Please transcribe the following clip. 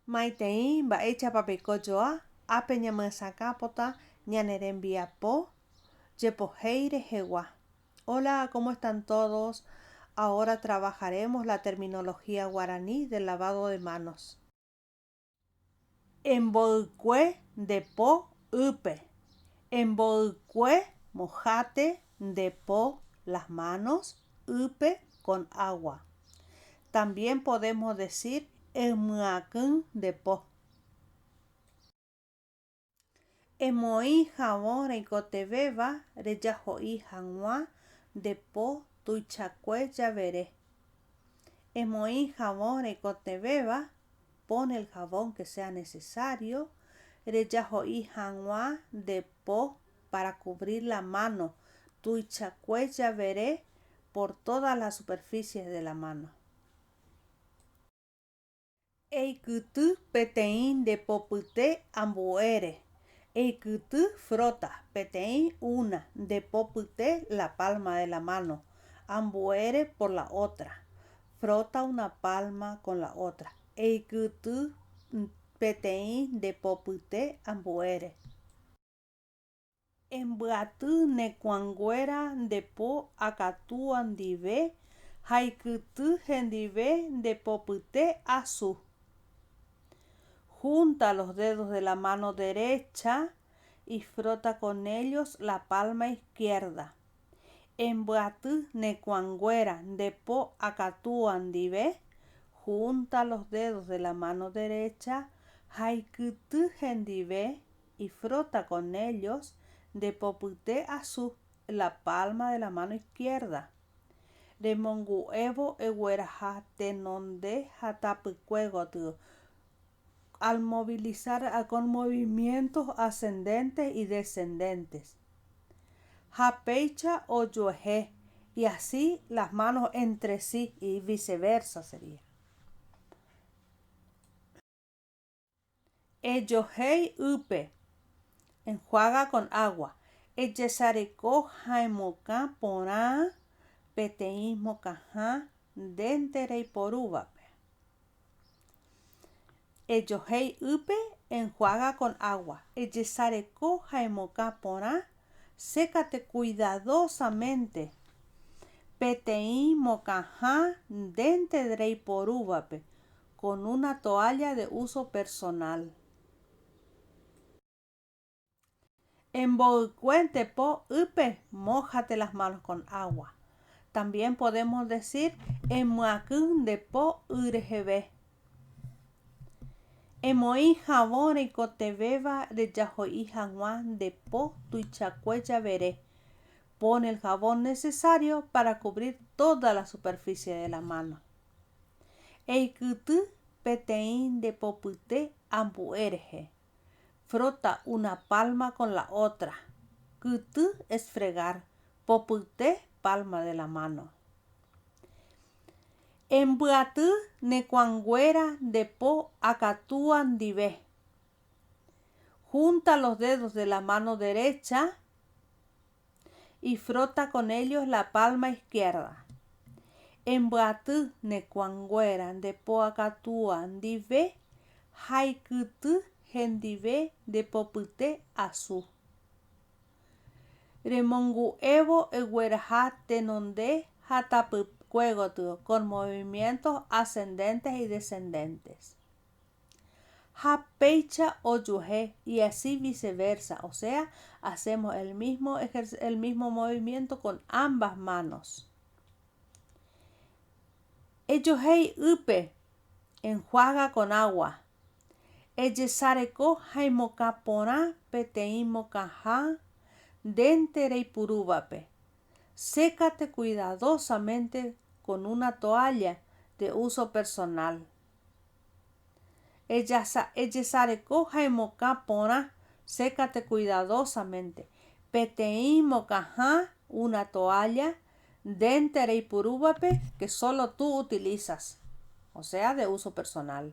Maitei mba'éichapa peiko joa, ápe ñamyesakãpota ñane rembiapo jepohéi rehegua. Hola, ¿cómo están todos? Ahora trabajaremos la terminología guaraní del lavado de manos. Emboykue nde po ýpe. Emboykue mojate nde po las manos ýpe con agua. También podemos decir emyakỹ nde po. Emoĩ havõ reikotevẽva rejaho'i hag̃ua nde po tuichakue javere. Emoĩ havõ reikotevẽva, pon el jabón que sea necesario, rejaho'i hag̃ua nde po para cubrir la mano tuichakue javere por todas las superficies de la mano. Eikyty peteĩ nde popyte ambuére. Eikyty, frota, peteĩ, una, nde popyte, la palma de la mano, ambuére, por la otra. Frota una palma con la otra. Eikyty peteĩ nde popyte ambuére. Embyaty ne kuãnguéra nde po akatúa ndive ha ikyty hendive nde popyte asu. Junta los dedos de la mano derecha y frota con ellos la palma izquierda. Embyaty ne kuãnguéra nde po akatúa ndive, junta los dedos de la mano derecha ha ikyty hendive y frota con ellos nde popyte asu, la palma de la mano izquierda. Remongu'évo egueraha tenonde ha tapykue gotyo, al movilizar con movimientos ascendentes y descendentes. Ha péicha ojuehe, y así las manos entre sí y viceversa sería. Ejohéi ýpe, enjuaga con agua. Ejesareko ha emokã porã peteĩ mokãha ndénte reiporúvape. Ejohéi ýpe, enjuaga con agua. Ejesareko ha emokã porã, sékate cuidadosamente peteĩ mokãha ndénte reiporúvape con una toalla de uso personal. Emboykue nde po ýpe, mójate las manos con agua. También podemos decir emyakỹ nde po y reheve. Emoĩ havõ reikotevẽva rejaho'i hag̃ua nde po tuichakue javere. Pon el jabón necesario para cubrir toda la superficie de la mano. Eikyty peteĩ nde popyte ambue rehe. Frota una palma con la otra. Kyty es fregar, popyte palma de la mano. Embyaty ne kuãnguéra nde po akatúa ndive. Junta los dedos de la mano derecha y frota con ellos la palma izquierda. Embyaty ne kuãnguéra nde po akatúa ndive ha ikyty hendive nde popyte asu. Remongu'évo egueraha tenonde ha tapykue gotyo con movimientos ascendentes y descendentes. Ha péicha ojuehe y así viceversa, o sea, hacemos el mismo, el mismo movimiento con ambas manos. Ejohéi ýpe, enjuaga con agua. Ejesareko ha emokã porã peteĩ mokãha ndénte reipurúvape. Sékate cuidadosamente con una toalla de uso personal. Ejesareko ha emokã porã, sékate cuidadosamente, peteĩ mokãha, una toalla, ndénte reipurúvape que solo tú utilizas, o sea, de uso personal.